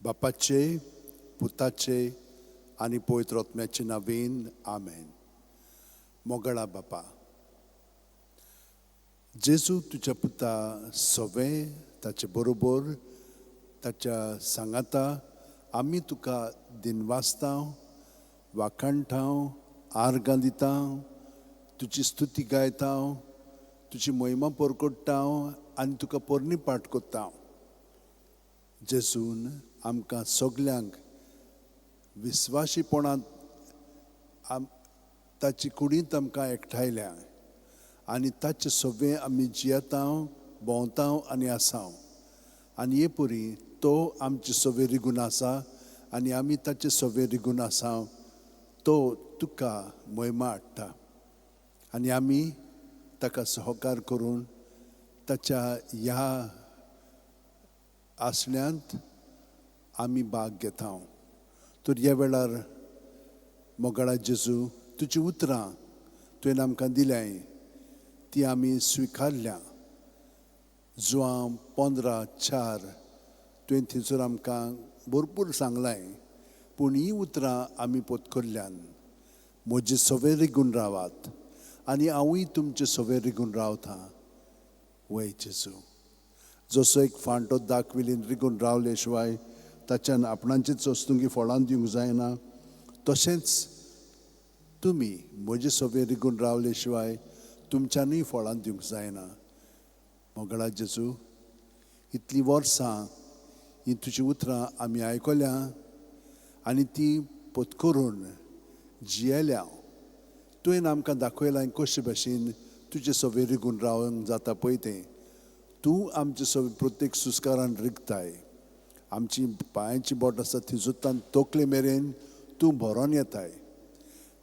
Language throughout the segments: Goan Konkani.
बापाचे, पुताचे आनी पवित्र आत्म्याचे नांवेन, आमेन. मोगळा बापा जेजू, तुज्या पुता सवें, ताचे बरोबर, ताच्या सांगाता आमी तुका दिनवासता, वाखाणटा, आर्गां दिता, तुजी स्तुती गायता, तुजी महिमा परकोट्टा आनी तुका पोरणी पाठ करता. जेजून आमकां सगल्यांक विस्वाशीपणांत ताची कुडींत आमकां एकठांयल्या आनी ताचे सगळें आमी जियेता, भोंवता आनी आसा. आनी हे परी तो आमचे सवे रिगून आसा आनी आमी ताचे सवे रिगून आसा. तो तुका महिमा हाडटा आनी आमी ताका सहकार करून ताच्या ह्या आसण्यांत आमी भाग घेता. तर ह्या वेळार मोगाळा जेजू, तुजी उतरां तुवें आमकां दिल्याय, ती आमी स्विकारल्या. जुवां 15:4 तुवें थंयसर आमकां भरपूर सांगलाय, पूण हीं उतरां आमी पोतकरल्यान. म्हजे सवे रिगून रावात आनी हांवूय तुमचे सवे रिगून रावता. वय जेजू, जसो एक फांटो दाखविलीन रिगून रावले शिवाय ताच्यान आपणाचीच वस्तुंकी फळां दिवंक जायना, तशेंच तुमी म्हजे सवे रिगून रावले शिवाय तुमच्यानूय फळां दिवंक जायना. मोगळा जेजू, इतलीं वर्सां हीं तुजीं उतरां आमी आयकल्या आनी तीं पत्करून जियेल्या. तुवें आमकां दाखयलां कशे भाशेन तुजे सवे रिगून रावंक जाता पळय तें. तूं आमचे सवे प्रत्येक सुस्कारान रिगताय. आमची पांयांची बोट आसा थंयसर तकले मेरेन तूं भरोन येताय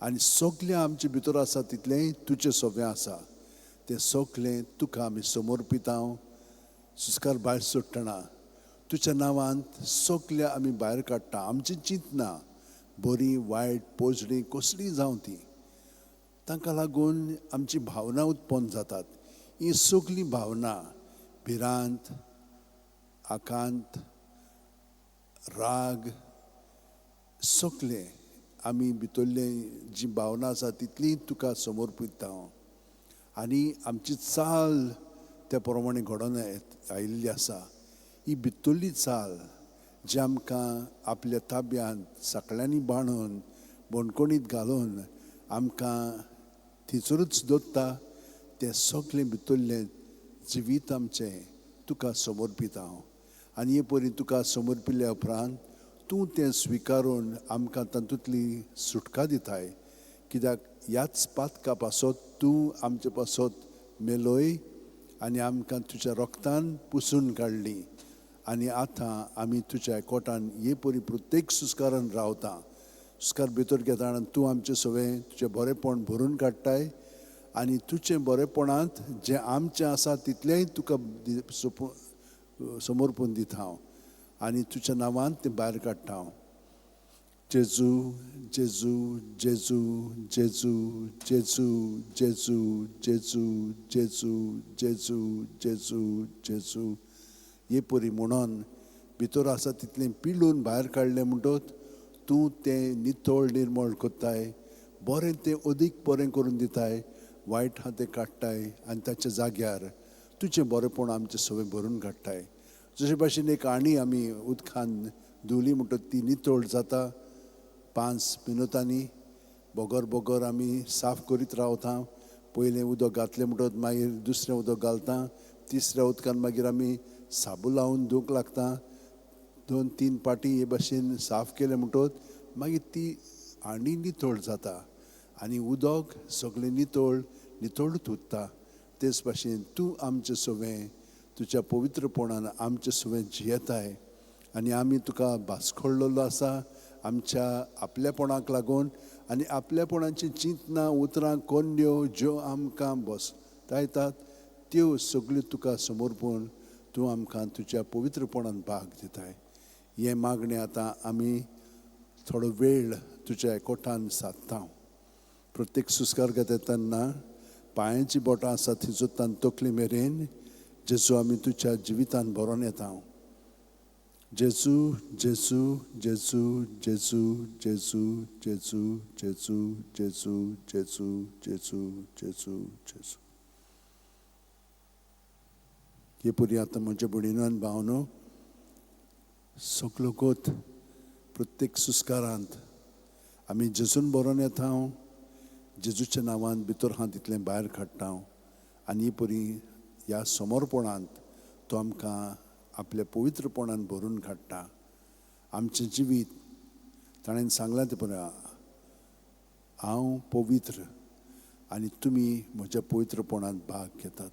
आनी सगळें आमचे भितर आसा तितलेंय तुजें सवें आसा. तें सगळें तुका आमी समर्पिता. सुस्कार भायर सोडटना तुज्या नांवांत सगळें आमी भायर काडटा. आमची चिंतना बरी वायट पोजडी कसलीय जावं ती, तांकां लागून आमची भावना उत्पन्न जातात. ही सगळीं भावना भिरांत, आकांत, राग, सगळें आमी भितरले जी भावना आसा तितली तुका समर्पिता आनी आमची चाल त्या प्रमाणे घडोवन आयिल्ली आसा. ही भितरली चाल जी आमकां आपल्या ताब्यांत सगळ्यांनी बांदून बणकोणीत घालून आमकां थंयसरूच दवरता, तें सगळें भितरलें जिवीत आमचें तुका समर्पिता हांव. आनी हे परी तुका समर्पिल्ल्या उपरांत तूं तें स्विकारून आमकां तातूंतली सुटका दिताय. कित्याक ह्याच पातका पासत तूं आमचे पासत मेलोय आनी आमकां तुज्या रोगतान पुसून काडली आनी आतां आमी तुज्या कोटान हे परी प्रत्येक सुस्कारान रावता. सुस्कार भितर घेता आनी तूं आमचें सगळें तुजें बरेंपण भरून काडटाय आनी तुजें बरेंपणांत जें आमचें आसा तितलेंय तुका समर्पून दिता हांव आनी तुज्या नांवान तें भायर काडटा हांव. जेजू, जेजू, जेजू, जेजू, जेजू, जेजू, जेजू, जेजू, जेजू, जेजू, जेजू हे परी म्हणून भितर आसा तितलें पिळून भायर काडलें म्हणटत तूं तें नितळ निर्मळ करताय, बरें तें अदीक बरें करून दिताय, वायट आहा तें काडटाय आनी ताच्या जाग्यार तुजें बरेंपण आमचें सगळें भरून काडटाय. जशे भाशेन एक आणी आमी उदकान धुवली म्हणटत ती नितळ जाता. 5 मिनुटांनी बोगर बोगर आमी साफ करीत रावता. पयलें उदक घातलें म्हणटत मागीर दुसरें उदक घालता, तिसऱ्या उदकान मागीर आमी साबू लावन धुवंक लागता. 2-3 पाटी हे भाशेन साफ केलें म्हणटत मागीर ती आणी नितळ जाता आनी उदक सगळें नितळ नितळूच उरता. तेच भाशेन तूं आमचें सगळें तुज्या पवित्रपणान आमचें सगळें जियेताय आनी आमी तुका भास्कळ्ळलो आसा आमच्या आपलेपणाक लागून आनी आपलेपणाची चिंतना उतरां कोन्न्यो ज्यो आमकां बसतायतात त्यो सगल्यो तुका समर्पून तूं आमकां तुज्या पवित्रपणान भाग दिताय. हें मागणें आतां आमी थोडो वेळ तुज्या एकवटान सादता. प्रत्येक सुस्कार घेता तेन्ना पांयांची बोटां आसा थंयसर तकली मेरेन जेजू आमी तुज्या जिवितान भरोन येता. जेजू जेजू जेजू जेजू जेजू जेजू जेजू जेजू जेजू जेजू जेजू जेजू. हे पुरी आतां म्हज्या भयणीन भावनो सगलो गोत प्रत्येक सुस्कारांत आमी जेजून बरोवन येता, जेजूच्या नांवान भितर हांव तितलें भायर काडटा आनी ही परी ह्या समर्पणांत तो आमकां आपल्या पवित्रपणान भरून काडटा. आमचें जिवीत ताणें सांगलां तें पळय, हांव पवित्र आनी तुमी म्हज्या पवित्रपणांत भाग घेतात.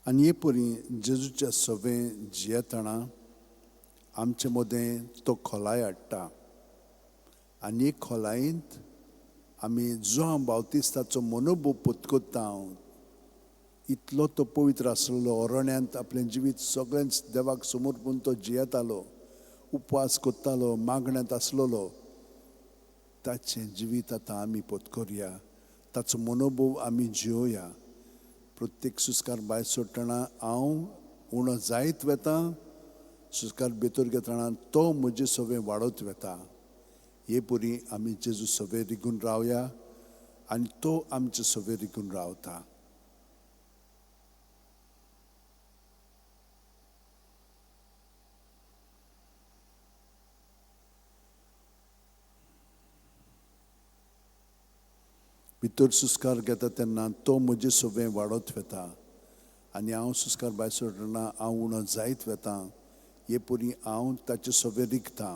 आनी हे परी जेजूच्या सवें जियेतना आमचे मदें तो खोलाय हाडटा आनी हे खोलायेंत आमी जुआंव बावतिस्ताचो मनोभोव पत्करता. इतलो तो पवित्र आसलेलो, अरण्यांत आपलें जिवीत सगळेंच देवाक समर्पून तो जियेतालो, उपवास करतालो, मागण्यांत आसलेलो. ताचें जिवीत आतां आमी पत्करया, ताचो मनोभोव आमी जियोया. प्रत्येक सुस्कार भायर सोडटना हांव उणो जायत वता, सुस्कार भितर घेतना तो म्हजे सवें वाडत वता. हे परी आमी जेजू सवें रिगून रावया आनी तो आमचे सवें रिगून रावता. भितर सुस्कार घेता तेन्ना तो म्हजे सवें वाडत वता आनी हांव सुस्कार भायर सोडटना हांव उणो जायत वता. हे परी हांव ताचे सवें रिगता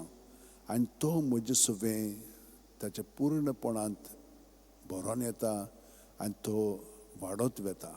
आनी तो म्हजे सवें ताच्या पूर्णपणांत भरोन येता आनी तो वाडत वता.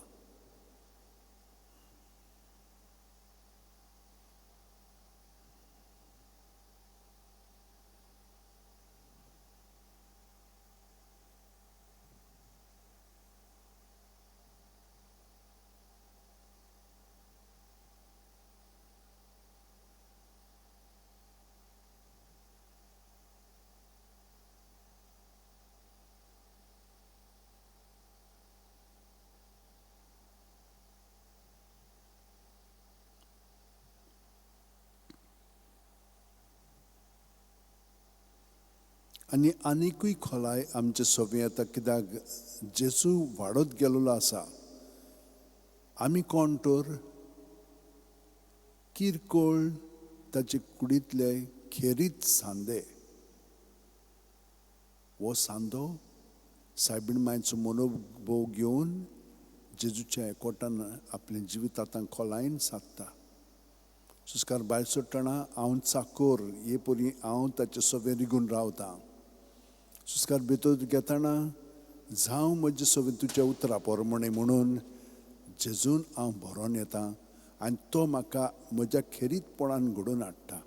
आनी आनिकूय खोलाय आमचे सवें येता, कित्याक जेजू वाडत गेल्लो आसा. आमी कोण तर किरकोळ ताचे कुडींतले खेरीत सांदे. हो सांदो सायबीण मायचो मनोभोव घेवन जेजूच्या एकवटान आपलें जिवीत आतां खोलायेन सादता. सुस्कार भायर सोडटना हांव चाकोर, हे परी हांव ताचे सवें रिगून रावता. सुस्कार भितर घेतना जावं म्हजे सवें तुज्या उतरा प्रमाणें म्हणून जेजून हांव भरोन येता आनी तो म्हाका म्हज्या खेरीतपणान घडोवन हाडटा.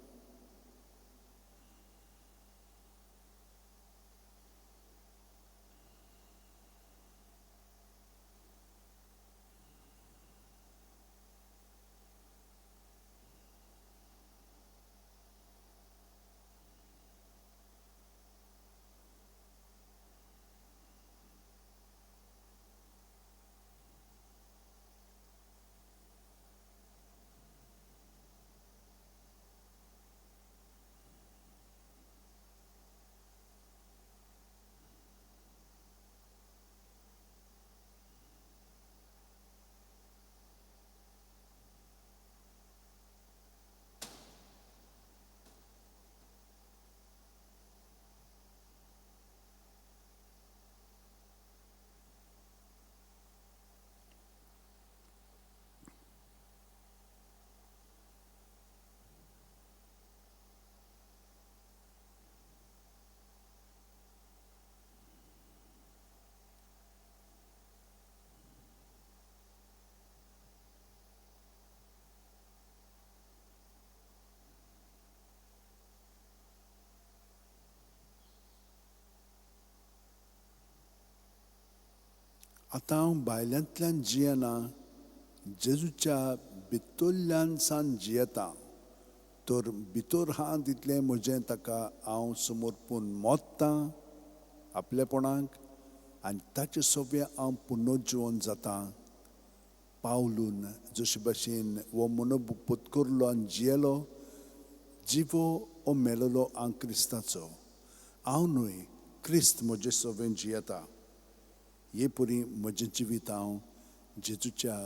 आतां हांव भायल्यांतल्यान जियेना, जेजूच्या भितरल्यान सान जियेता. तर भितर आहा तितलें म्हजें ताका हांव समर्पून मोत्तां आपलेपणाक आनी ताचे सगळें हांव पुनर्जिवन जाता. पावलून जशे भाशेन हो मनोब पत्करलो आनी जियेलो, जिवो ओ मेलोलो हांव क्रिस्ताचो, हांव न्हय क्रिस्त म्हजे सगळें जियेता. हे परी म्हजें जिवीत हांव जेजूच्या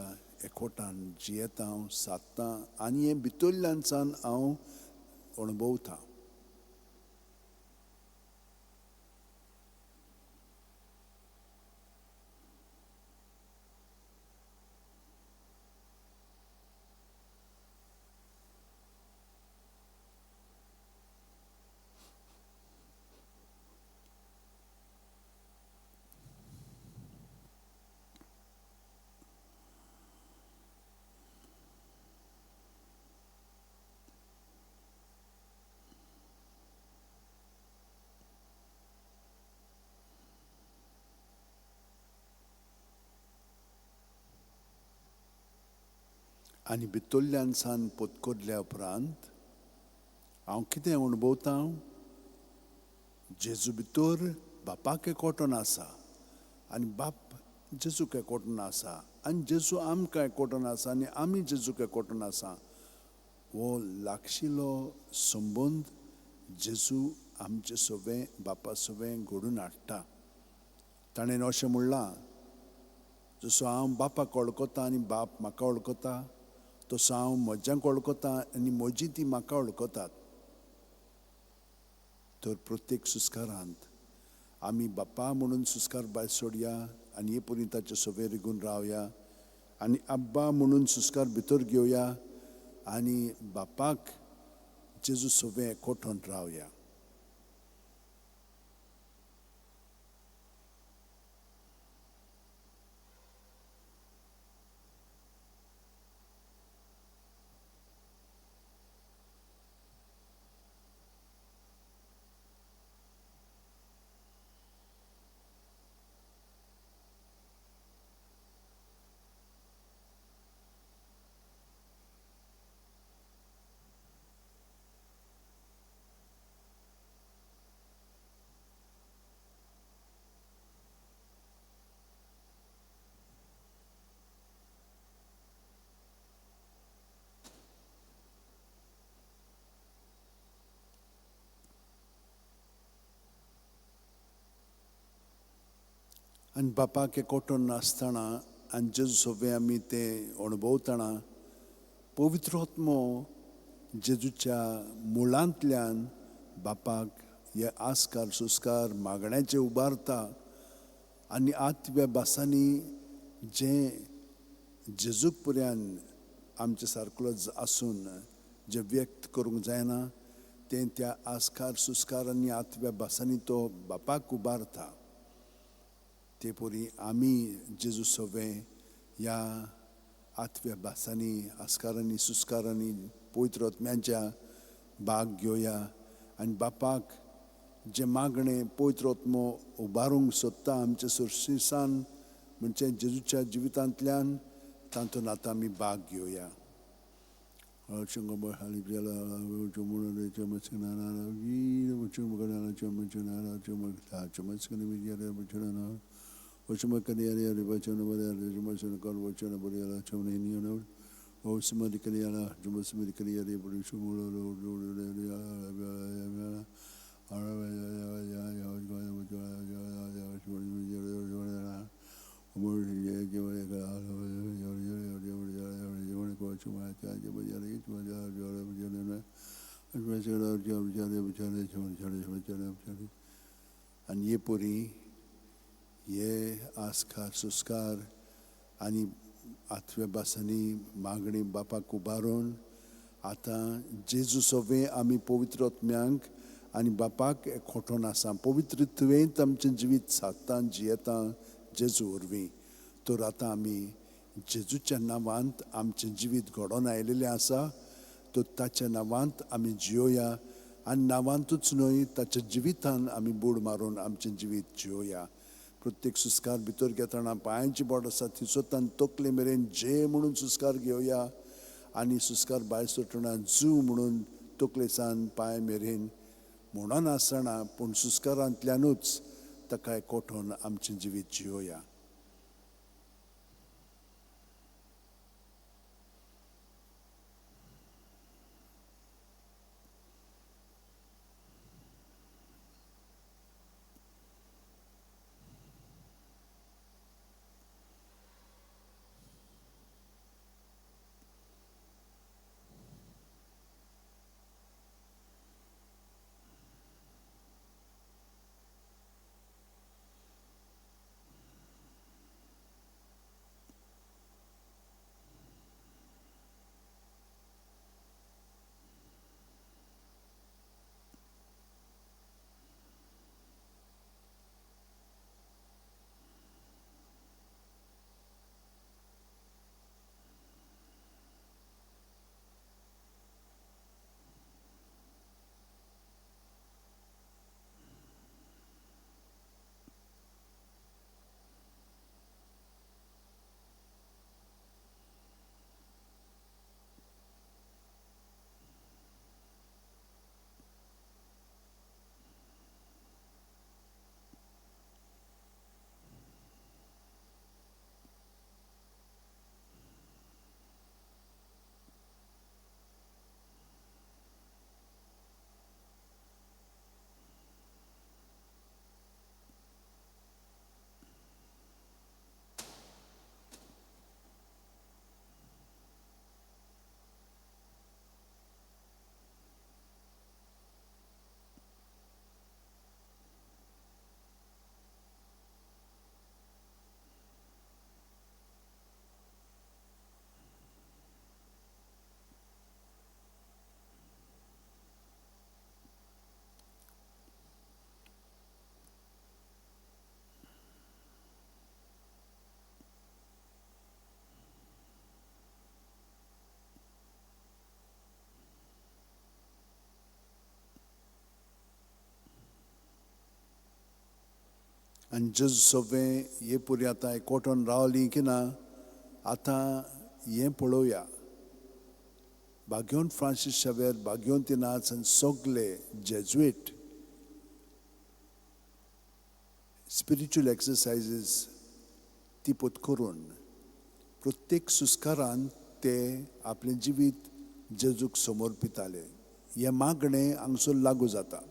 एकवटान जियेता, हांव सादतां आनी हें भितरल्यान सान हांव अणभवतां. आनी भितरल्यान सान पत्करल्या उपरांत हांव कितें अणभवतां, जेजू भितर बापाक एकवटून आसा आनी बाप जेजूक एकवटून आसा आनी जेजू आमकां एकवटून आसा आनी आमी जेजूक एकवटून आसा. हो लागशिलो संबंद जेजू आमचे सगळें बापा सगळें घडून हाडटा. ताणें अशें म्हणलां, जसो हांव बापाक वळखता आनी बाप म्हाका वळखता, तसो हांव म्हज्यांक वळखता आनी म्हजी ती म्हाका वळखतात. तर प्रत्येक सुस्कारांत आमी बापा म्हणून सुस्कार भायर सोडया आनी हे परी ताचे सगळे रिगून रावया आनी आब्बा म्हणून सुस्कार भितर घेवया आनी बापाक जेजू सगळे एकवटून रावया. आनी बापाक एकवटून आसतना आनी जेजू सगळें आमी तें अणभवतना पवित्र आत्मो जेजूच्या मुळांतल्यान बापाक हे आस्कार सुस्कार मागण्याचे उबारता आनी आत्व्या भासांनी जें जेजूक पर्यान आमचे सारको आसून जें व्यक्त करूंक जायना तें त्या आस्कार सुस्कार आनी आत्व्या भासांनी तो बापाक उबारता. ते परी आमी जेजू सगळें ह्या आत्व्या भासांनी आस्कारांनी सुस्कारांनी पवित्र आत्म्याच्या भाग घेवया आनी बापाक जें मागणें पवित्र आत्मो उबारूंक सोदता आमचे सोर्सीसान म्हणजे जेजूच्या जिवितांतल्यान तातूंत आतां आमी भाग घेवया. आनी हे परी हे आस्कार सुस्कार आनी आत्व्या भासांनी मागणी बापाक उबारून आतां जेजू सगळें आमी पवित्र आत्म्यांक आनी बापाक एकवटून आसा. पवित्र तुवेंत आमचें जिवीत सादता जियेता जेजू वरवीं. तर आतां आमी जेजूच्या नांवांत आमचें जिवीत घडोवन आयिल्लें आसा, तर ताच्या नांवांत आमी जियोया आनी नांवांतूच न्हय ताच्या जिवितान आमी बूड मारून आमचें जिवीत जियोया. प्रत्येक सुस्कार भितर घेतना पांयांची बोट आसा थंयसर तकले मेरेन जे म्हणून सुस्कार घेवया आनी सुस्कार भायर सोडटना जू म्हणून तकलेसान पांय मेरेन म्हणून आसना, पूण सुस्कारांतल्यानूच ताका एकवटून आमचें जिवीत जियोया. आनी जेजू सगळें हे पुरी आतां एकवटून रावली की ना, आतां हें पळोवया. बाग्योन फ्रांसीस शावेर, बाग्योन तिनाच आनी सगळे जेजुएट स्पिरिच्युअल एक्सरसायजीस ती पोत करून प्रत्येक सुस्कारान ते आपलें जिवीत जेजूक समर्पिताले. हें मागणें हांगसर लागू जाता.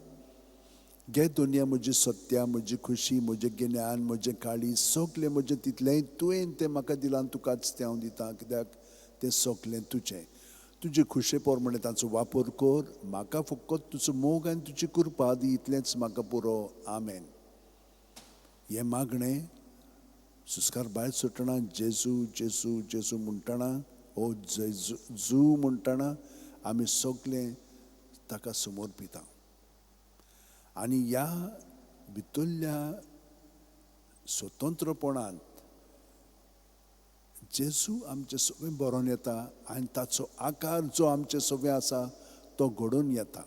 घे दुनिया म्हजी सत्या, म्हजी खुशी, म्हजें गिन्यान, म्हजें काळी, सगलें म्हजें तितलेंय तुवें तें म्हाका दिलां, तुकाच तें हांव दितां, कित्याक तें सगलें तुजें. तुजे खुशे प्रमाणे ताचो वापर कर, म्हाका फकत तुजो मोग आनी तुजी कृपा दी, इतलेंच म्हाका पुरो. आमेन. हें मागणें सुस्कार भायर सुटना जेजू जेजू जेजू म्हणटना, ओ जेजू जू म्हणटना आमी सगलें ताका समर्पिता. आनी ह्या भितरल्या स्वतंत्रपणांत जेजू आमचे सगळें बरोवन येता आनी ताचो आकार जो आमचे सगळें आसा तो घडोवन येता.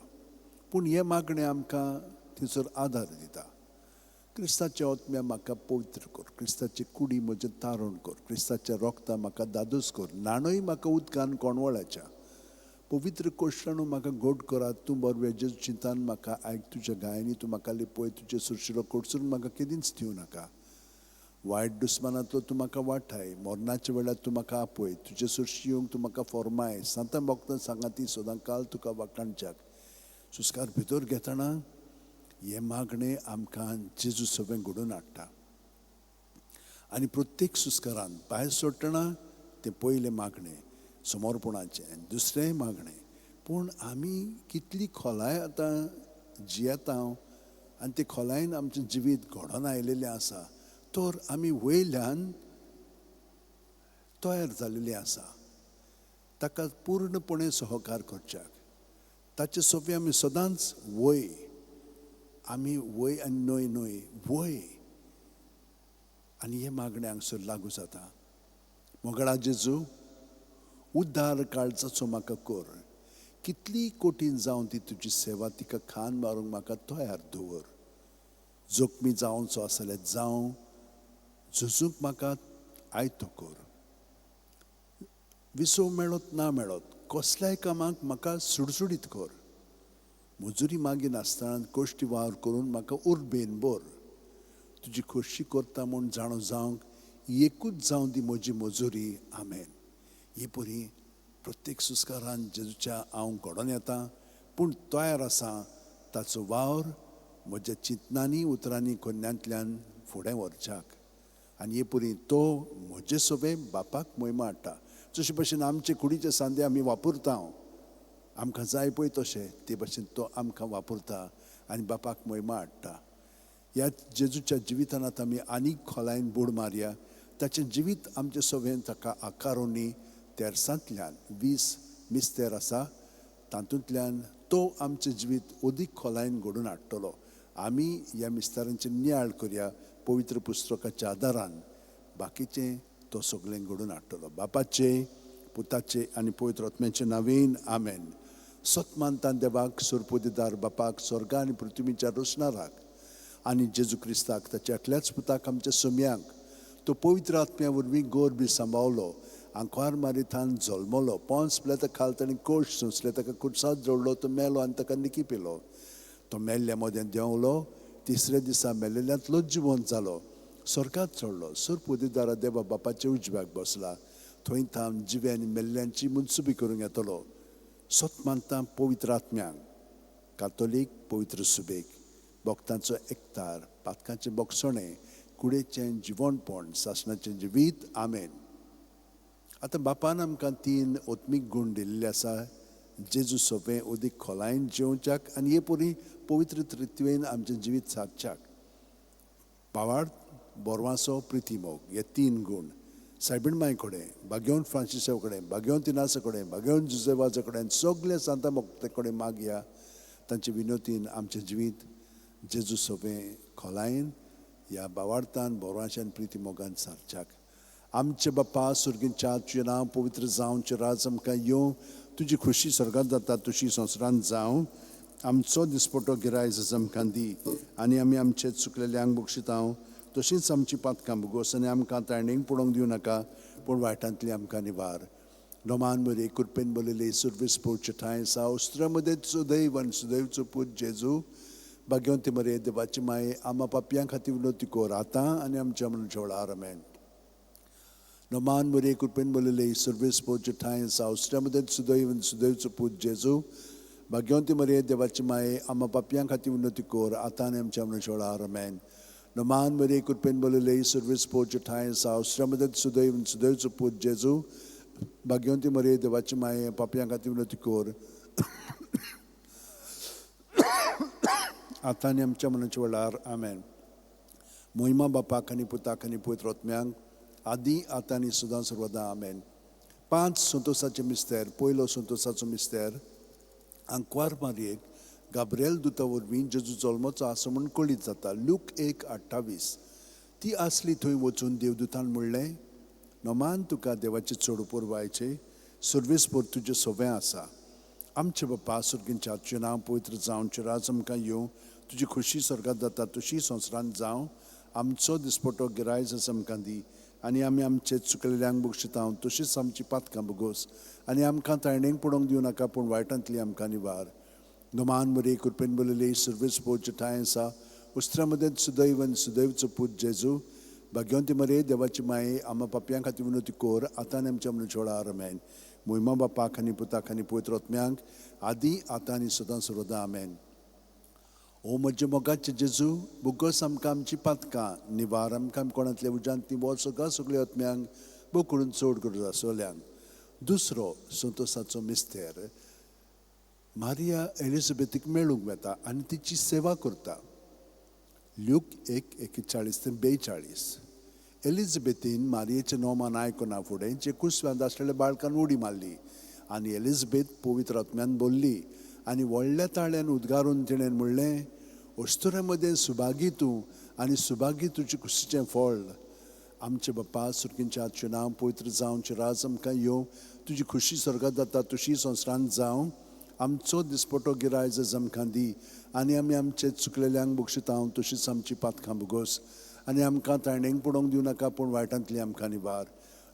पूण हें मागणें आमकां थंयसर आदार दिता. क्रिस्ताच्या आत्म्या म्हाका पवित्र कर, क्रिस्ताची कुडी म्हजें तारण कर, क्रिस्ताच्या रोगता म्हाका दादोस कर, न्हाणय म्हाका उदकान कोणवळाच्या, पवित्र कोश्टानू म्हाका गोड करात, तूं बरवे जेजू चिंतान म्हाका आयक, तुज्या गायांनी तूं म्हाका लिपय, तुजे सुरशिलो कोडसून म्हाका केदींच दिवं नाका. वायट दुस्मानांतलो तूं म्हाका वाठाय, मरणाच्या वेळार तूं म्हाका आपय, तुजे सुरशी येवंक तूं म्हाका फॉर्माय, सांतां भक्तां सांगाती सदां काल तुका वाखाणच्याक. सुस्कार भितर घेतना हें मागणें आमकां जेजू सगळें घडोवन हाडटा. आनी प्रत्येक सुस्कारान भायर सोडटना तें पयलें मागणें समर्पणाचें, दुसरें मागणें. पूण आमी कितली खोलाय आतां जियेता आनी ते खोलायेन आमचें जिवीत घडोवन आयिल्लें आसा, तर आमी वयल्यान तयार जाल्लें आसा ताका पूर्णपणे सहकार करच्याक. ताचे सोबे आमी सदांच वय, आमी वय आनी न्हय न्हय वय. आनी हें मागणें हांगसर लागू जाता. मोगळा जेजू, उद्धार काळजाचो म्हाका कर, कितली कठीण जावन ती तुजी सेवा तिका खान मारूंक म्हाका तयार दवर. जोखमी जावचो आसल्यार जावं, झुजूंक म्हाका आयतो कर. विसव मेळत ना मेळत कसल्याय कामाक म्हाका सुडसुडीत कर. मजुरी मागिनासतना कश्टी वावर करून म्हाका उर्बेन भर. तुजी खोशी करता म्हूण जाणो जावंक एकूच जावं दी म्हजी मजुरी. आमेन. ही परी प्रत्येक सुस्कारान जेजूच्या हांव घडोवन येता, पूण तयार आसा ताचो वावर म्हज्या चिंतनांनी उतरांनी कोन्यांतल्यान फुडें व्हरच्याक. आनी हे परी तो म्हजे सोबे बापाक मोहिमा हाडटा. जशे भशेन आमचे कुडीचे सांदे आमी वापरता, आमकां जाय पळय तशें ते भशेन तो आमकां वापरता आनी बापाक मोहिमा हाडटा. ह्या जेजूच्या जिवितान आतां आमी आनीक खोलायेन बूड मारया. ताचें जिवीत आमचे सोबेन ताका आकारोनी तेरसांतल्यान 20 मिस्तेर आसा, तातूंतल्यान तो आमचें जिवीत अदीक खोलायेन घडून हाडटलो. आमी ह्या मिस्तारांचे नियाळ करया पवित्र पुस्तकाच्या आदारान. बाकीचें तो सगळें घडून हाडटलो. बापाचे, पुताचे आनी पवित्र आत्म्याचे नांवेन आमेन. सत मानता देवाक, सुरपुदेदार बापाक, स्वर्गा आनी पृथ्वीच्या रोसणाराक, आनी जेजू क्रिस्ताक ताच्या एकल्याच पुताक आमच्या सोम्यांक, तो पवित्र आत्म्या वरवीं गोर बी सांबावलो, आंकवार मारिथान जल्मलो, पोंस पिलेता खाल ताणें कोश सोंसले, ताका कुर्साद जोडलो, तो मेलो आनी ताका निकी पिलो. तो मेल्ल्या मदें देंवलो, तिसऱ्या दिसा मेल्ल्यांतलो जिवंत जालो, स्वर्गात चडलो, सुरपुदेदारा देवा बापाच्या उजव्याक बसला, थंय थावन जिवे आनी मेल्ल्यांची मुनसुबी करूंक येतलो. सत मानता पवित्र आत्म्यांक, कातोलीक पवित्र सुबेक, भक्तांचो एकतार, पातकांचें बोगसणें, कुडेचें जिवणपण, सासणाचें जिवीत. आमेन. आतां बापान आमकां 3 आत्मीक गूण दिल्ले आसा, जेजू सोंपें अदीक खोलायेन जेवच्याक आनी हे परी पवित्र त्रित्वेन आमचें जिवीत सादच्याक. भावार्थ, बोरवांसो, प्रिती, मोग हे 3 गूण सायबीण माय कडेन, बागेवन फ्रांसिसा कडेन, बागेवन तिनासा कडेन, बागेवन जुजेवाजा कडेन, सगल्या सांता भक्ते कडेन मागया. तांचे विनोतीन आमचें जिवीत जेजू सोंपें खोलायेन ह्या भावार्थान, बोरवांशान, प्रिती, मोगान सारच्याक. आमचे बापा सुर्गींच्या, तुजें नांव पवित्र जावं, राज आमकां येवं, तुजी खोशी स्वर्गांत जाता तशी संवसारांत जावं. आमचो दिसपटो गिरायज आमकां दी, आनी आमी आमचे चुकलेल्यांक बक्षितांव तशींच आमची पातकां भोगोस, आनी आमकां ताणेंक पडोवंक दिवं नाका, पूण वायटांतली आमकां निवार. नोमान मरे कृपेन बरयले सुर्वीस पोवचे ठांय सा उस्त्रा मदें सुदैव आनी सुदैवचो पूत जेजू, भाग्यवंती मरे देवाची माये, आमा पापयां खातीर विनोती कर आतां आनी आमच्या मरणाच्या वेळार. आमेन. नोमान मरे कृपेन बरयले सुर्वीस पोवचे ठांय सा उस्त्रा मदें सुदैव आनी सुदैवचो पूत जेजू, भाग्यवंती मरे देवाची माये, आमा पापयां खातीर विनोती कर आतां आनी आमच्या मरणाच्या वेळार. आमेन. नोमान मरे कृपेन बरयले सुर्वीस पोवचे ठांय सा उस्त्रा मदें सुदैव आनी सुदैवचो पूत जेजू, भाग्यवंती मरे देवाची माये, पापयां खातीर विनोती कर आतां आनी आमच्या मरणाच्या वेळार. आमेन. मोहिमा बापाक आनी पुताक आनी पवित्र आत्म्यांक, आदी आतां आनी सदां सर्वदा. आमेन. 5 संतोसाचे मिस्तेर. पयलो संतोसाचो मिस्तेर, आंकवार मारयेक गाब्रिएल दुता वरवीं जेजू जल्मचो आसा म्हूण कळीत जाता. लूक 1:28. ती आसली थंय वचून देवदूतान म्हणलें, नोमान तुका देवाचे चड पुरवायचे सर्वेस्पर तुजें सोबें आसा. आमचे बापा सुर्गींच्या, तुजें नांव पवित्र जावं, राज आमकां येवं, तुजी खोशी स्वर्गांत जाता तशी संवसारांत जावं. आमचो दिसपटो गिरायज आमकां दी, आनी आमी आमचे चुकलेल्यांक बक्षितांव तशीच आमची पातकां भोगोस, आनी आमकां ताणेंक पडोवंक दिवं नाका, पूण वायटांतली आमकां निवार. नोमान मरे कृपेन बरयले सुर्वेस पोवचे ठांय आसा उस्त्रा मदें सुदैव आनी सुदैवचो पूत जेजू, भाग्यवंती मरे देवाची माये, आमा पापयां खातीर विनोती कर आतां आनी आमच्या मरणाच्या वेळार. आमेन. मोहिमा बापाक आनी पुताक आनी पवित्र आत्म्यांक, आदी आतां आनी सदां सर्वदा. आमेन. ओ म्हज्या मोगाचे जेजू, भोगोस आमकां आमची पातकां, निवार आमकां कोणांतल्या उज्यांत ती वच सगळ्या सगळ्या आत्म्यांक बोकडून चड गरज आसलेल्यांक. दुसरो संतोसाचो मिस्तेर, मारिया एलिझाबेथीक मेळूंक वता आनी तिची सेवा करता. ल्यूक 1:41 ते 42. एलिझाबेथीन मारियेचें नोमान आयकना फुडें जे कुसव्यांत आसलेल्या बाळकान उडी मारली आनी एलिझाबेथ पवित्र आत्म्यान बोल्ली आनी व्हडल्या ताळ्यान उद्गारून तिणें म्हणलें, अस्तुऱ्यां मदें सुभागी तूं आनी सुभागी तुजे कुशीचें फळ. आमचे बापा सुर्गींच्या, तुजें नांव पवित्र जावं, राज आमकां येवं, तुजी खोशी स्वर्गांत जाता तशी संवसारांत जावं. आमचो दिसपटो गिरायज आमकां दी, आनी आमी आमचे चुकलेल्यांक बक्षितांव तशीच आमची पातकां भोगोस, आनी आमकां ताणेंक पडोवंक दिवं नाका, पूण वायटांतली आमकां निवार.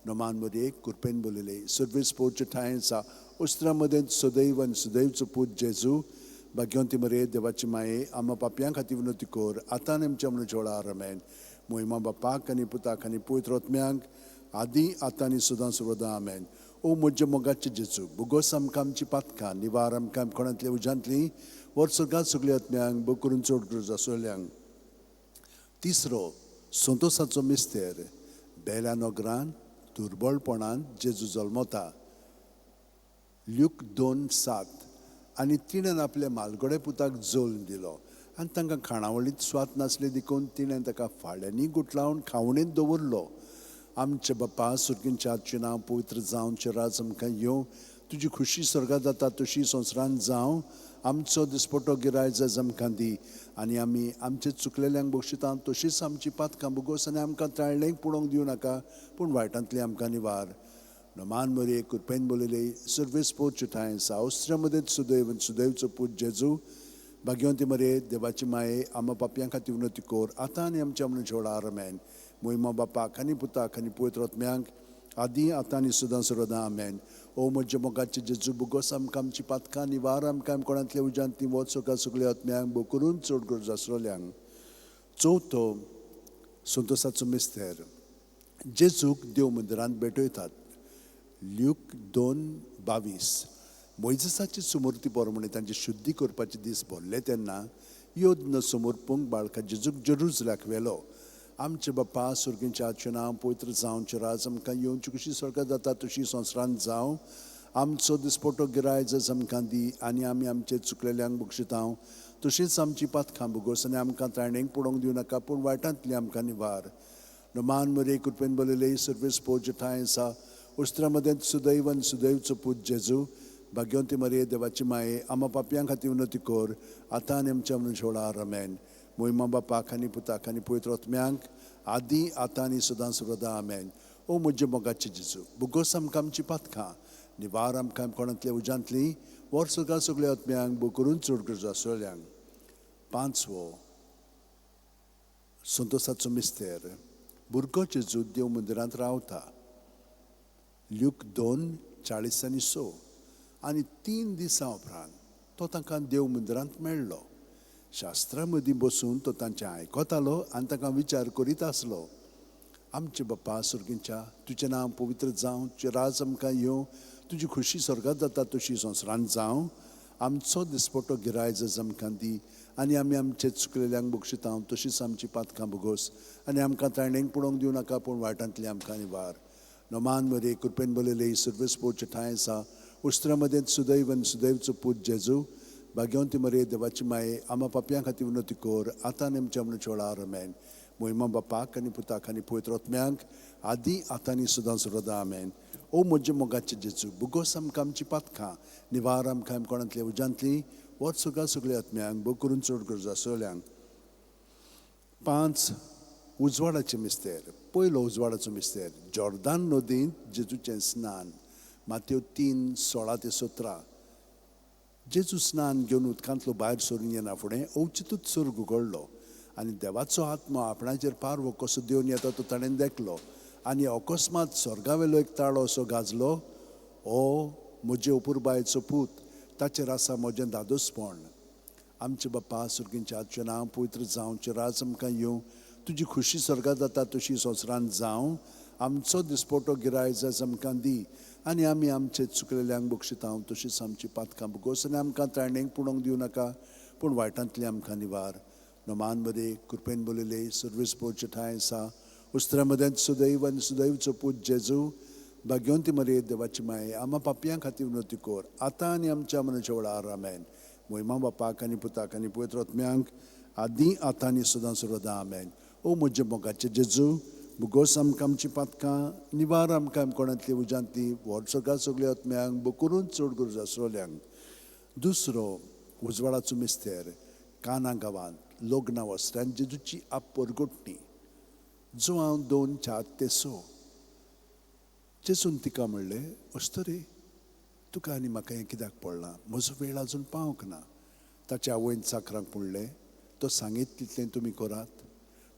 नोमान मरयेक कृपेन बोलिले, सर्वेस पोरचे ठांय आसा, उस्त्रा मदें सदैव आनी सुदैवचो पूत जेजू, भाग्यवंती मरये देवाची माये, आमा पापयां खातीर विनवती कर, आतां आनी आमच्या मरणाच्या वेळार. आमेन. मोहिमा बापाक आनी पुताक आनी पवित्र आत्म्याक, आदी आतां आनी सदां सर्वदां. आमेन. ओ म्हज्या मोगाचे जेजू, भुगोस आमकां आमची पातकां, निवार आमकां कोणांतल्या उज्यांतली, वर सर्गात सगल्या आत्म्यांक, भोग करून चड गरज आसलेल्यांक. तिसरो संतोसाचो मिस्तेर, बेल्या नगरान दुर्बळपणान जेजू जल्मता. ल्यूक 2:7. आनी तिणें आपल्या मालगडे पुताक जल्म दिलो आनी तांकां खाणावळींत स्वाद नासले देखून तिणें ताका फाळ्यांनी गुटलावन खावणेंत दवरलो. आमचे बापा सुर्गींच्या तुजें नांव पवित्र जावं, तुजें राज आमकां येवं, तुजी खुशी स्वर्गात जाता तशी संवसारांत जावं. आमचो दिसपटो गिरायज आयज आमकां दी आनी आमी आमचे चुकलेल्यांक बक्षिता तशीच आमची पातकां भोगोस आनी आमकां ताळणेक पडोवंक दिवं नाका, पूण वायटांतली आमकां निवार. नमान मरये कृपेन बोलिले, सर्वेस पोरचे ठांय सावस्त्र्या मदें सुदैव आनी सुदैवचो पूत जेजू, भाग्यवंती मरये देवाची माये, आमा पापयां खातीर विनवती कर, आतां आनी आमच्या मरणाच्या वेळार. आमेन. मोहिमा बापाक आनी पुताक आनी पवित्र आत्म्याक, आदी आतां आनी सदां सर्वदां. आमेन. ओ म्हज्या मोगाचे जेजू, भोगोस आमकां आमची पातकां, निवार आमकां कोणांतल्या उज्यांत ती वच सगळ्या सगल्या आत्म्यांक, भोग करून चड गरज आसलेल्यांक. चवथो संतोसाचो मिस्तेर, जेजूक देव मंदिरांत भेटयतात. ल्यूक 2:22. मोयजेसाची सुमूर्ती प्रमाणे तांची शुद्धी करपाचे दीस भरले तेन्ना यज्ञ समर्पूंक बाळका जेजूक जेरुजल्याक व्हेलो. आमचे बापा सुर्गींच्या तुजें नांव पवित्र जावं, तुजें राज आमकां येवं, तुजी खुशी स्वर्गात जाता तशी संवसारांत जावं. आमचो दिसपटो गिरायज आयज आमकां दी आनी आमी आमचे चुकलेल्यांक बक्षिता तशीच आमची पातकां भोगोस आनी आमकां ताणेंक पडोवंक दिवं नाका, पूण वायटांतली आमकां निवार. नमान मरये कृपेन बोलिले, सर्वेस पोरचे ठांय आसा, उस्त्रा मदें सुदैव आनी सुदैवचो पूत जेजू, भाग्यवंती मरये देवाची माये, आमा पापयां खातीर विनवती कर, आतां आनी आमच्या मरणाच्या वेळार. आमेन. मोहिमा बापाक आनी पुताक आनी पवित्र आत्म्याक, आदी आतां आनी सदां सर्वदां. आमेन. ओ म्हज्या मोगाचे जेजू, भोगोस आमकां आमची पातकां, निवार आमकां कोणांतल्या उज्यांतली, वर सगळ्या सगल्या आत्म्यांक, भोग करून चड गरज आसलेल्यांक. पांचवो संतोसाचो मिस्तेर, भुरगो जेजू देव मंदिरांत रावता. ल्यूक 2:40 आनी 6. आनी 3 दिसां उपरांत तो तांकां देव मंदिरांत मेळ्ळो. शास्त्रा मदीं बसून तो तांचें आयकतालो आनी तांकां विचार करीत आसलो. आमचे बापा सुर्गींच्या, तुजें नांव पवित्र जावं, तुजें राज आमकां येवं, तुजी खुशी स्वर्गात जाता तशी संवसारांत जावं. आमचो दिसपटो गिरायज आयज आमकां दी आनी आमी आमचे चुकलेल्यांक बक्षिता तशीच आमची पातकां भोगोस आनी आमकां ताणेंक पडोवंक दिवं नाका, पूण वायटांतली आमकां निवार. नमान मरये कृपेन बोलिले, सर्वेस पोरचे ठांय आसा, उस्त्रा मदें सुदैव आनी सुदैवचो पूत जेजू, भाग्यवंती मरये देवाची माये, आमा पापयां खातीर विनवती कर, आतां आनी आमच्या मरणाच्या वेळार. आमेन. मोहिमा बापाक आनी पुताक आनी पवित्र आत्म्याक, आदी आतां आनी सदां सर्वदां. आमेन. ओ म्हज्या मोगाचे जेजू, भोगोस आमकां आमची पातकां, निवार आमकां कोणांतल्या उज्यांतली, वच सगळ्या सगल्या आत्म्यांक, भोग करून चड गरज आसलेल्यांक. 5 उजवाडाचे मिस्तेर, पयलो उजवाडाचो मिस्तेर, जॉर्दान नदींत जेजूचें स्नान. मातेव 3:16 ते 17. जेजू स्नान घेवन उदकांतलो भायर सरून येना फुडें अवचितूच सर्ग उगडलो आनी देवाचो आत्मो आपणाचेर पारवो कसो देवन येता तो ताणें देखलो. आनी अकस्मात स्वर्गावेलो एक ताळो असो गाजलो, ओ म्हजे अपुरबायेचो पूत, ताचेर आसा म्हजें धादोसपण. आमचे बापा सुर्गींच्या, तुजें नांव पवित्र जावं, तुजें राज आमकां येवं, तुजी खुशी स्वर्गात जाता तशी संवसारांत जावं. आमचो दिसपटो गिरायज आयज आमकां दी आनी आमी आमचे चुकलेल्यांक बक्षिता तशीच आमची पातकां भोगोस आनी आमकां ताणेंक पडोवंक दिवं नाका, पूण वायटांतली आमकां निवार. नमान मरये कृपेन बोलिले, सर्वेस पोरचे ठांय आसा, उस्त्रा मदें सुदैव आनी सुदैवचो पूत जेजू, भाग्यवंती मरये देवाची माये, आमा पापयां खातीर विनवती कर, आतां आनी आमच्या मरणाच्या वेळार. आमेन. मोहिमा बापाक आनी पुताक आनी पवित्र आत्म्याक, आदी आतां आनी सदां सर्वदां. आमेन. ओ म्हज्या मोगाचे जेजू, भोगोस आमकां आमची पातकां, निवार आमकां कोणांतली उज्यांतली, व्हड सगळ्या सगल्या आत्म्यांक, भोग करून चड गरज आसलेल्यांक. दुसरो उजवाडाचो मिस्तेर, काना गांवांत लग्ना वस्त्रान जेजूची आपरगोटणी. जुआंव 2:4 ते 6. जेजून तिका म्हणलें, अस्तरे, तुका आनी म्हाका हें कित्याक पडलां? म्हजो वेळ आजून पावंक ना. ताच्या आवयन चाकरांक म्हणलें, तो सांगीत तितलें तुमी करात.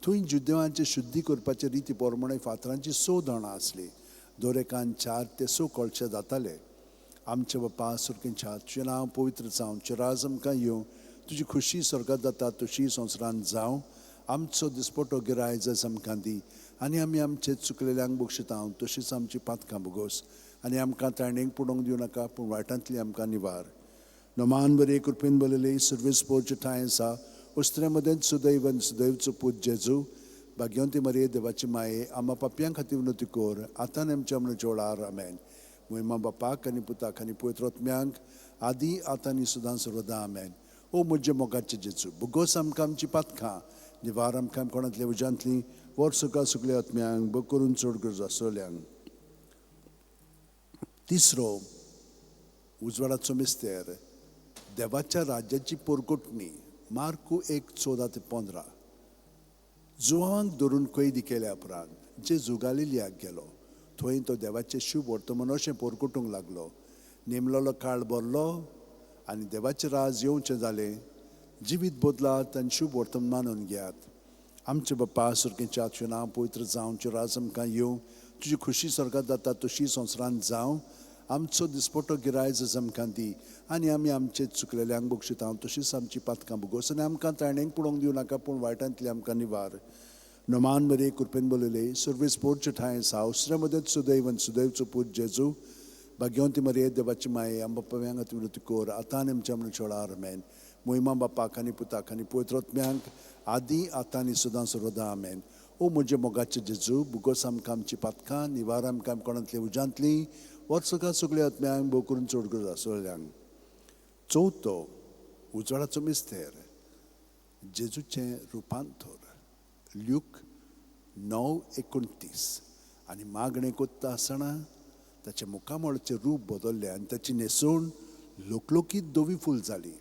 थंय जुदेवांचे शुद्धी करपाचे रिती पोरमाणें फातरांचीं स दोणां आसलीं, दर एकान 4 ते 6 कळशे जाताले. आमचे बापा सुर्गेंच्या, तुजें नांव पवित्र जावं, तुजें राज आमकां येवं, तुजी खुशी स्वर्गात जाता तशी संवसारांत जावं. आमचो दिसपटो गिराय आयज आमकां दी, आनी आमी आमचे चुकलेल्यांक बक्षिता तशीच आमची पातकां भोगोस, आनी आमकां ताणेक पुडोवंक दिवं नाका, पूण वायटांतली आमकां निवार. नमान बरे कृपेन बरयले सर्वीस पोरचे ठांय आसा, उस्त्रे मदेंच सुदैव आनी सुदैवचो पूत जेजू, भाग्यवंती मरिये देवाची माये, आमा पापयां खातीर विनवती कर, आतां आनी आमच्या मरणाच्या वेळार. आमेन. मोहिमा बापाक आनी पुताक आनी पवित्र आत्म्यांक, आदी आतां आनी सदां सर्वदा. आमेन. ओ म्हजे मोगाचे जेजू, भोगोस आमकां आमची पातकां, निवार आमकां कोणांतल्या उज्यांतली, वर्स सगळ्या आत्म्यांक बग करून चड गरज आसतल्यांक. तिसरो उजवाडाचो मिस्तेर, देवाच्या राज्याची पोरकोटणी. मार्कू 1:14 ते 15. जुवांक धरून कैदी केल्या उपरांत जेजू गालिलियाक गेलो. थंय तो देवाचें शुभ वर्तमान अशें पोरकोटूंक लागलो. नेमलोलो काळ भरलो आनी देवाचें राज येवचें जालें. जिवीत बदलात आनी शुभ वर्तमान मानून घेयात. आमचे बापा सुर्गेच्या, तुजें नांव पवित्र जावं, तुजें राज आमकां येवं, तुजी खुशी स्वर्गात जाता तशी संवसारांत जावं. आमचो दिसपटो गिराय आमकां दी, आनी आमी आमचे चुकलेल्यांक बक्षिता तशीच आमची पातकां भोगोस, आनी आमकां ताणेक पळोवंक दिवं नाका, पूण वायटांतली आमकां निवार. नमान बरे कृपेन बरयले सर्वीस पोरचे ठांय आसा, उसऱ्या मदेंच सुदैव आनी सुदैवचो पूत जेजू, भाग्यवंती मरिये देवाची माये, आमकां पापयांक खातीर विनवती कर, आतां आनी आमच्या मरणाच्या वेळार. आमेन. मोहिमा बापाक आनी पुताक आनी पवित्र आत्म्यांक, आदी आतां आनी सदां सर्वदा. आमेन. ओ म्हजे मोगाचे जेजू, भोगोस आमकां आमची पातकां, निवार आमकां कोणांतली उज्यांतली, वर्सका सगळ्या आत्म्यांक भोव करून चड गरज आसतल्यांक. चवथो उजवाडाचो मिस्तेर, जेजूचें रुपांतर. ल्यूक 9:29. आनी मागणें कोत्ता आसतना ताचें मुखामळचें रूप बदल्लें आनी ताची न्हेसवण लोकलोकीत धवी फूल जाली.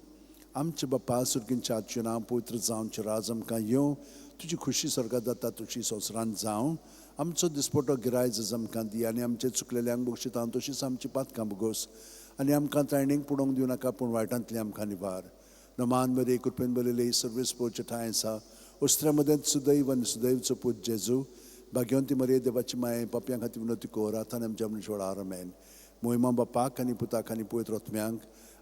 आमचे बापा सुर्गेंच्या, तुजें नांव पवित्र जावं, तुजें राज आमकां येवं, तुजी खुशी स्वर्गात जाता तशी संवसारांत जावं. आमचो दिसपटो गिराय आमकां दी, आनी आमचे चुकलेल्यांक बक्षिता तशीच आमची पातकां भोगोस, आनी आमकां ताणेक पुडोवंक दिवं नाका, पूण वायटांतली आमकां निवार. नमान बरे कृपेन बरयले सर्वीस पोरचे ठांय आसा, उस्त्र्या मदेंच सुदैव आनी सुदैवचो पूत जेजू, भाग्यवंती मरिये देवाची माये, पापयां खातीर विनवती कर, आतां आनी आमच्या मरणाच्या वेळार. आमेन. मोहिमा बापाक आनी पुताक आनी पवित्र आत्म्यांक,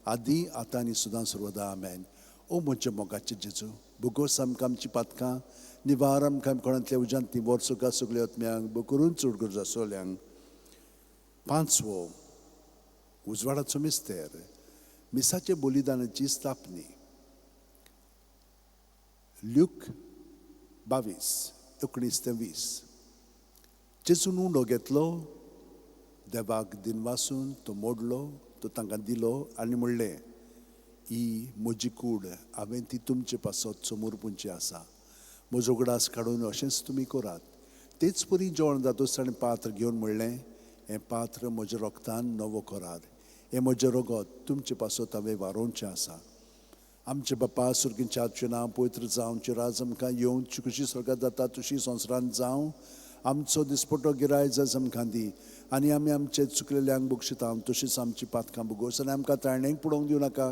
आदी आतां आनी सदां सर्वदा. आमेन. ओ म्हज्या मोगाचे जेजू, भोगोस आमकां आमची पातकां, निवार आमकां कोणांतल्या उज्यांतली, वर्सुका सगळ्या आत्म्यांक भोव करून चड गरज आसतल्यांक. पांचवो उजवाडाचो मिस्तेर, मिसाचे बलिदानाची स्थापनी. ल्यूक 22:19 ते 20. जेजून उंडो घेतलो, देवाक दिनवासून तो मोडलो, तो तांकां दिलो आनी म्हणलें, ही म्हजी कूड, हांवें ती तुमचे पासत समर्पूंची आसा. म्हजो उगडास काडून अशेंच तुमी करात. तेच परी जेवण जातूच ताणें पात्र घेवन म्हणलें, हें पात्र म्हज्या रोगतान नवो करार, हें म्हजें रगत तुमचे पासत हांवें वारोवचें आसा. आमचे बापा सुर्गेंच्या, तुजें नांव पवित्र जावं, तुजें राज आमकां येवं, तुजी खुशी स्वर्गात जाता तशी संवसारांत जावं. आमचो दिसपटो गिराय आमकां दी, आनी आमी आमचे चुकलेल्यांक बक्षिता तशीच आमची पातकां भोगोस, आनी आमकां ताणेक पळोवंक दिवं नाका,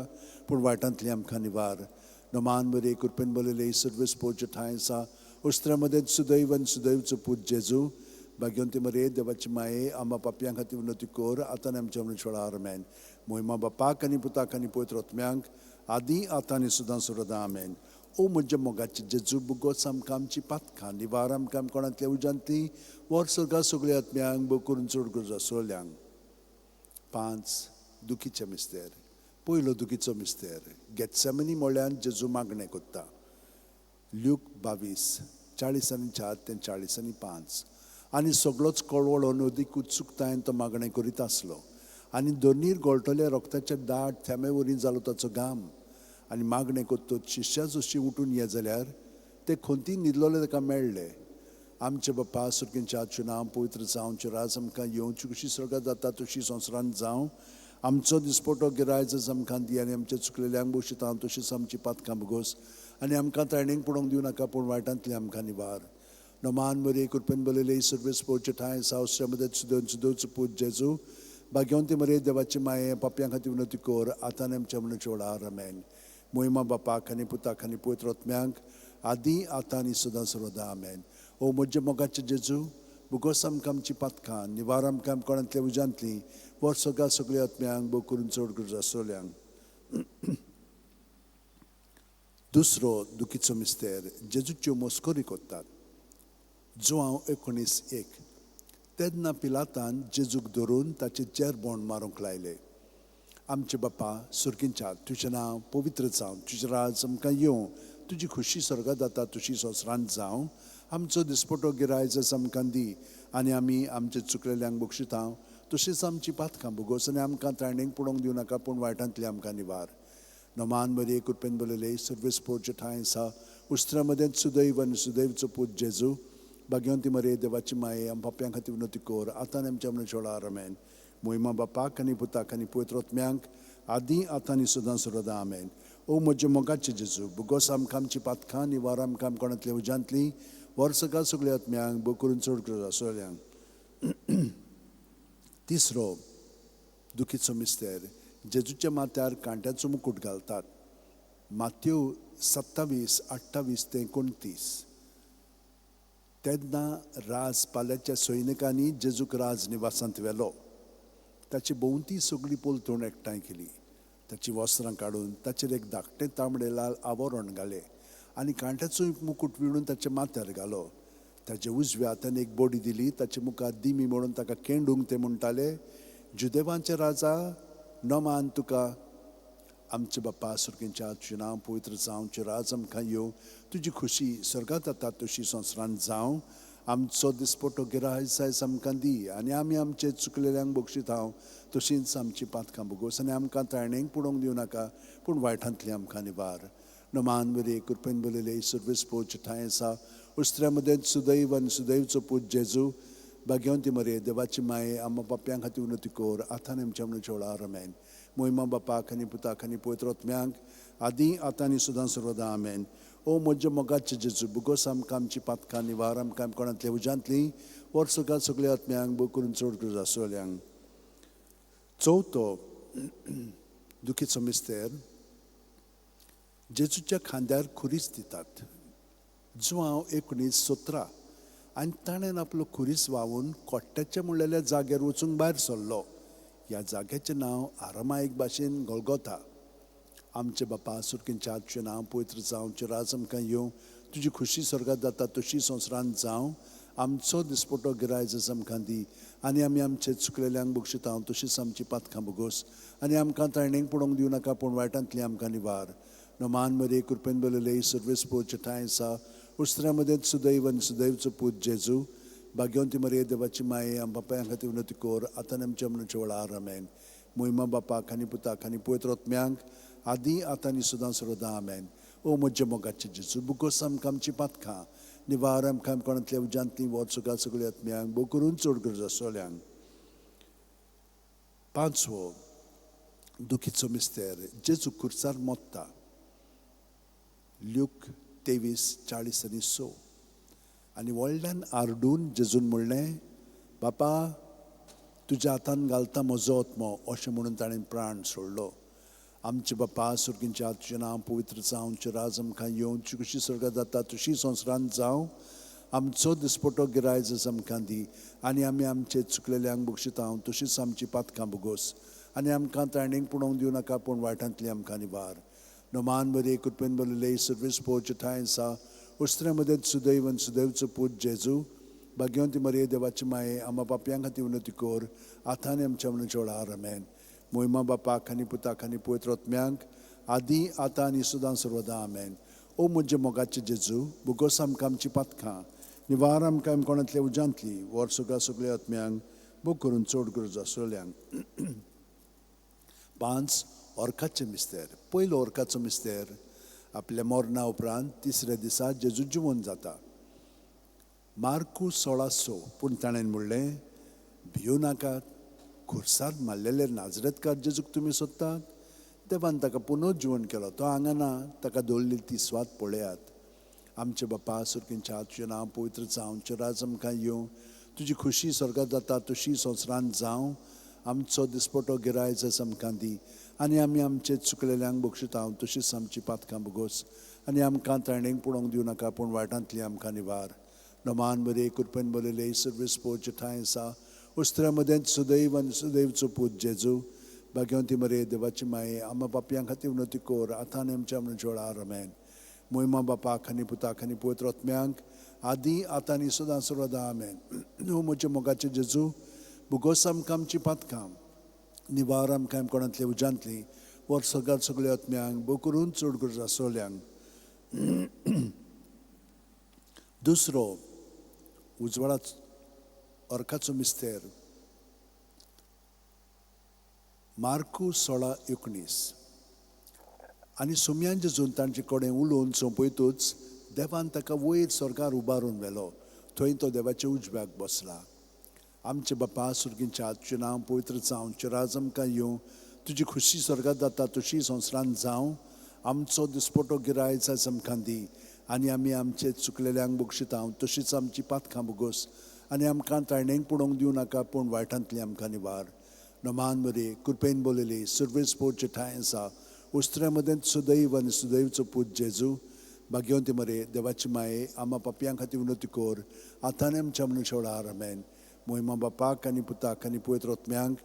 पूण वायटांतली आमकां निवार. नमान बरे कृपेन बरयले सर्वीस पोरचे ठांय आसा, उस्त्र्या मदेंच सुदैव आनी सुदैवचो पूत जेजू, भाग्यवंती मरिये देवाची माये, आमकां पापयां खातीर विनवती कर, आतां आनी आमच्या मरणाच्या वेळार. आमेन. मोहिमा बापाक आनी पुताक आनी पवित्र आत्म्यांक, आदी आतां आनी सदां सर्वदा. आमेन. ओ म्हज्या मोगाचे जेजू, भोगोस आमकां आमची पातकां, निवार आमकां कोणांतल्या उज्यांतली, वर्सगा सगळ्या आत्म्यांक भोव करून चड गरज आसतल्यांक. 5 दुखीचे मिस्तेर. पयलो दुखीचो मिस्तेर, गेत्सेमनी म्हळ्यान जेजू मागणें कोत्ता. ल्यूक 22:44 ते 45. आनी सगळोच कळवळो अदीक उत्सुकतायेन तो मागणें करीत आसलो, आनी दोनीर गळटल्या रोगताच्या दाट थेंबे वरी जालो ताचो घाम. आनी मागणें कोत्तोच शिश्या जशी उठून ये जाल्यार ते खंती न्हिदलोले ताका मेळ्ळे. आमचे बापा सुर्गेंच्या, तुजें नांव पवित्र जावं, तुजें राज आमकां येवं, तुजी खुशी स्वर्गात जाता तशी संवसारांत जावं. आमचो दिसपटो गिराय आमकां दी, आनी आमचे चुकलेल्यांक बक्षिता तशीच आमची पातकां भोगोस, आनी आमकां ताणेक पळोवंक दिवं नाका, पूण वायटांतली आमकां निवार. नमान बरे कृपेन बरयले सर्वीस पोरचे ठांय आसा, उस्त्र्या मदेंच सुदैव सुदैवचो पूत जेजू, भाग्यवंती मरिये देवाची माये, पापयां खातीर विनवती कर, आतां आनी आमच्या मरणाच्या वेळार. आमेन. मोहिमा बापाक आनी पुताक आनी पवित्र आत्म्यांक, आदी, आतां आनी सदां सर्वदा. आमेन. ओ म्हज्या मोगाचे जेजू, भुगोस आमकां आमची पातकां, निवार आमकां कोणांतल्या उज्यांतली, वर सगळ्या सगळ्या आत्म्यांक, भोव करून चड गरज आसतल्यांक. दुसरो दुखीचो मिस्तेर, जेजूच्यो मस्करी करतात. जुआंव 19:1. तेन्ना पिलातान जेजूक धरून ताचे चेरबोंड मारूंक लायले. आमचे बापा सुर्गींच्या, तुजें नांव पवित्र जावं, तुजें राज आमकां येवं, तुजी खुशी स्वर्गात जाता तुशी संवसारांत जावं. आमचो दिसपटो गिरायज आमकां दी आनी आमी आमचे चुकलेल्यांक बक्षिता तशीच आमची पातकां भोगोस आनी आमकां त्राणेक पडोवंक दिवं नाका, पूण वायटांतली आमकां निवार. नमान बरी कृपेन बरयले सर्वेस पोरचे ठांय आसा उस्त्रा मदें सुदैव आनी सुदैवचो पूत जेजू, भाग्यवंती मरे देवाची माये, आम पापयां खातीर विनवती कर आतां आनी आमच्या मरणाच्या वेळार. आमेन. मोहिमा बापाक आनी पुताक आनी पवित्र आत्म्यांक, आदी आतां आनी सदां सर्वदा. आमेन. ओ म्हज्या मोगाचे जेजू, भुगोस आमकां आमची पातकां, निवार आमकां कोणांतल्या उज्यांतली, वर सगळ्या सगळ्या आत्म्यांक, भोव करून चड गरज आसतल्यांक. तिसरो दुखीचो मिस्तेर, जेजूच्या माथ्यार कांट्याचो मुकूट घालतात. मात्यो 27:28-29. तेन्ना राज पाल्याच्या सैनिकांनी जेजूक राज निवासांत व्हेलो. ताची भोंवती सगळी पलतूण एकठांय केली. ताची वस्त्रां काडून ताचेर एक धाकटें तांबडे लाल आवरण घालें आनी कांट्याचो मुकूट विणून ताच्या माथ्यार घालो. ताच्या उजव्या हातान एक बडी दिली. ताचे मुखार दिमी म्हणून ताका केंडूंक ते म्हणटाले, जुदेवांचे राजा नमान तुका. आमचे बापा सुर्गींच्या, तुजें नांव पवित्र जावं, तुजें राज आमकां येवं, तुजी खुशी स्वर्गात जाता तशी संवसारांत जावं. आमचो दिसपटो गिरायज आयज आमकां दी आनी आमी आमचे चुकलेल्यांक बक्षीत हांव तशींच आमची पातकां भोगोस आनी आमकां त्राणेक पडोवंक दिवं नाका, पूण वायटांतली आमकां निवार. नमान बरे कृपेन बरयले सर्वेस पोरचे ठांय आसा उस्त्र्या मदें सुदैव आनी सुदैवचो पूत जेजू, भाग्यवंती मरे देवाची माये, आमच्या पापयां खातीर विनवती कर आतां आनी आमच्या मरणाच्या वेळार. आमेन. मोहिमा बापाक आनी पुताक आनी पवित्र आत्म्यांक, आदी आतां आनी सदां सर्वदा. आमेन. ओ म्हज्या मोगाचे जेजू, भुगोस आमकां आमची पातकां, निवार आमकां कोणांतल्या उज्यांतली, वर सगळ्या सगळ्या आत्म्यांक, भोव करून चड गरज आसतल्यांक. चवथो दुखीचो मिस्तेर, जेजूच्या खांद्यार खुरीस दितात. जुआंव 19:17. आनी ताणें आपलो खुरीस व्हांवून कोट्ट्याच्या म्हणलेल्या जाग्यार वचूंक भायर सरलो. ह्या जाग्याचें नांव आरामायक भाशेन गोलगोथा. आमचे बापा सुर्गींच्या, तुजें नांव पवित्र जावं, तुजें राज आमकां येवं, तुजी खुशी स्वर्गात जाता तशी संवसारांत जावं. आमचो दिसपटो गिरायज आमकां दी आनी आमी आमचे चुकलेल्यांक बक्षिता तशीच आमची पातकां भोगोस आनी आमकां त्राणेक पडोवंक दिवं नाका, पूण वायटांतली आमकां निवार. नमान मरे कृपेन बरयले सर्वेस पोरचे ठांय आसा उस्त्र्या मदें सुदैव आनी सुदैवचो पूत जेजू, भाग्यवंती मरे देवाची माये, आम बापायां खातीर विनवती कर आतां आनी आमच्या मरणाच्या वेळार. आमेन. मोहिमा बापाक आनी पुताक आनी पवित्र आत्म्यांक, आदी आतां आनी सदां सर्वदा. आमेन. ओ म्हज्या मोगाचे जेजू, भुगोस आमकां आमची पातकां, निवार आमकां कोणांतल्या उज्यांतली, वर सगळ्या सगळ्या आत्म्यांक, भोव करून चड गरज आसतल्यांक. पांचवो दुखीचो मिस्तेर, जेजू खुर्सार मोत्ता. ल्यूक 23:40-6. आनी व्हडल्यान आरडून जेजून म्हणलें, बापा तुज्या हातान घालता म्हजो आत्मो, अशें म्हणून ताणें प्राण सोडलो. आमचे बापा सुर्गींच्या, तुजें नांव पवित्र जावं, तुजें राज आमकां येवं, तुजी खुशी स्वर्गात जाता तशी संवसारांत जावं. आमचो दिसपटो गिरायज आमकां दी आनी आमी आमचे चुकलेल्यांक बक्षिता तशीच आमची पातकां भोगोस आनी आमकां त्राणेक पडोवंक दिवं नाका, पूण वायटांतली आमकां निवार. नमान बरे कृपेन बरयले सर्वेस पोरचे ठांय आसा उस्त्र्या मदें सुदैव आनी सुदैवचो पूत जेजू, भाग्यवंती मरे देवाची माये, आमच्या पापयां खातीर विनवती कर आतां आनी आमच्या मरणाच्या वेळार. आमेन. मोहिमा बापाक आनी पुताक आनी पवित्र आत्म्यांक, आदी आतां आनी सदां सर्वदा. आमेन. ओ म्हज्या मोगाचे जेजू, भुगोस आमकां आमची पातकां, निवार आमकां कोणांतल्या उज्यांतली, वर सगळ्या सगळ्या आत्म्यांक, भोव करून चड गरज आसतल्यांक. 5 ऑर्काचे मिस्तेर. पयलो ऑर्काचो मिस्तेर, आपल्या मरणा उपरांत तिसऱ्या दिसा जेजू जिवन जाता. मार्कू 16:6. पूण ताणें म्हणलें, भियो नाकात, खुर्सार मारलेले नाजरेतकार जेजूक तुमी सोदतात, देवान ताका पुनः जिवन केलो, तो हांगा ना, ताका दवरली ती स्वाद पळयात. आमचे बापा सुर्गींच्या, तुजें नांव पवित्र जावं, तुजें राज आमकां येवं, तुजी खुशी स्वर्गात जाता तशी संवसारांत जावं. आमचो दिसपटो गिरायज आमकां दी आनी आमी आमचे चुकलेल्यांक बक्षिता तशीच आमची पातकां भोगोस आनी आमकां ताणेंक पळोवंक दिवं नाका, पूण वायटांतली आमकां निवार. नमान मरे, कृपेन बरयले, सर्वेस पोवचे ठांय आसा. उस्त्र्या मदेंत सुदैव आनी सुदैवचो पूत जेजू. भाग्यवंती मरे, देवाची माये, आमा पापयां खातीर विनवती कर, आतां आनी आमच्या मरणाच्या वेळार. आमेन. मोहिमा बापाक आनी पुताक आनी पवित्र आत्म्यांक, आदी आतां आनी सदां सर्वदा. आमेन. ओ म्हज्या मोगाचे जेजू, भुगोस आमकां आमची पातकां, निवार आमकां कोणांतले उज्यांतली, वर सगळ्या सगळ्या आत्म्यांक, भोव करून चड गरज आसोल्यांक. दुसरो उजवाडा अर्काचो मिस्तेर. मार्कू 16:19. आनी सोम्यान जेजून तांचे कडेन उलोवन सोंपयतूच देवान ताका वयर स्वर्गार उबारून व्हेलो, थंय तो देवाच्या उजव्याक बसला. आमचे बापा सुर्गींच्या, तुजें नांव पवित्र जावं, तुजें राज आमकां येवं, तुजी खुशी स्वर्गात जाता तशी संवसारांत जावं. आमचो दिसपटो गिरायच आयज आमकां दी, आनी आमी आमचे चुकलेल्यांक बक्षिता तशीच आमची पातकां भोगोस, आनी आमकां ताणेंक पडोवंक दिवं नाका, पूण वायटांतली आमकां निवार. नमान मरे, कृपेन बोलयली, सर्वेस पोवचे ठांय आसा. उस्त्र्या मदेंत सुदैव आनी सुदैवचो पूत जेजू. भाग्यवंती मरे, देवाची माये, आमा पापयां खातीर विनवती कर, आतां आनी आमच्या मरणाच्या वेळार. आमेन. मोहिमा बापाक आनी पुताक आनी पवित्र आत्म्यांक,